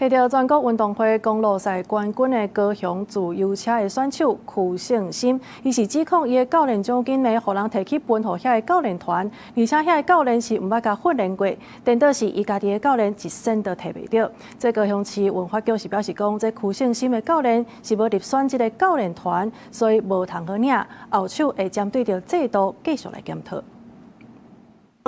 摕著全國運動會公路賽冠軍的高雄自由車的選手區勝心，伊是指控伊的教練獎金呢，予人提去分予遐个教練團，而且遐个教練是毋捌共訓練過，顛倒是伊家己的教練一仙都提袂著。這高雄市文化局是表示講，這區勝心的教練是無入選這个教練團，所以無通好領，後手會針對著制度繼續來檢討。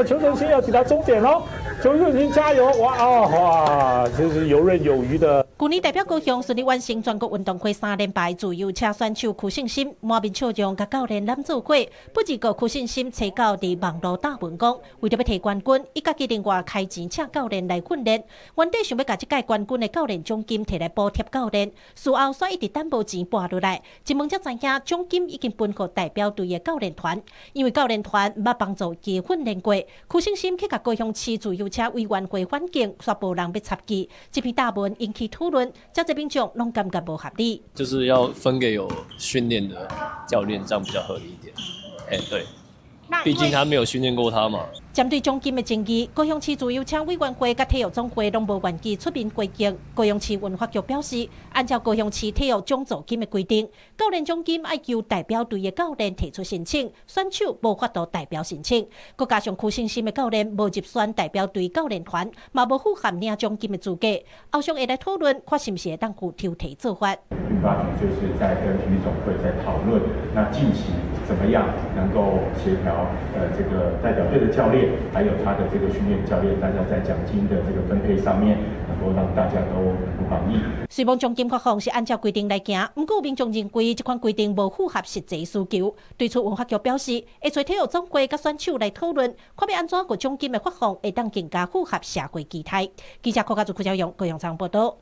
邱勝心要抵達終點嘍！邱勝心加油！哇哦哇，這是游刃有餘的。去年代表高雄順利完成全國運動會三連霸自由車選手區勝心，滿面笑容共教練攬做伙。不過區勝心初九佇網路貼文講，為著欲提冠軍，伊家己另外開錢請教練來訓練，原底想欲共這屆冠軍的教練獎金提來補貼教練，事後煞一直等無錢撥落來，一問才知影獎金已經分予代表隊的教練團，因為教練團毋捌幫助伊訓練過。區勝心去共高雄市自由車委員會反映，煞無人欲插伊，這篇貼文引起討論，遮濟民眾攏感覺無合理。就是要分給有訓練的教練，這樣比較合理一點。哎，對，畢竟他沒有訓練過他嘛。針對獎金的爭議，高雄市自由車委員會佮體育總會攏無願意出面回應。高雄市文化局表示，按照高雄市體育獎助金的規定，教練獎金愛由代表隊的教練提出申請，選手無法度代表申請。閣加上區勝心的教練無入選代表隊教練團，嘛無符合領獎金的資格。後續會來討論，看是毋是會當有抽提做法。運發局就是在跟體育總會在討論，那近期怎麼樣能夠協調，這個代表隊的教練，還有他的這個訓練教練，大家在獎金的這個分配上面，能夠讓大家都能夠滿意。雖罔獎金發放是按照規定來行，毋過民眾認為這款規定無符合實際需求。對此，文化局表示，會揣體育總會佮選手來討論，看欲按怎個獎金的發放會當更加符合社會期待。記者柯家祖、柯小勇高雄場報道。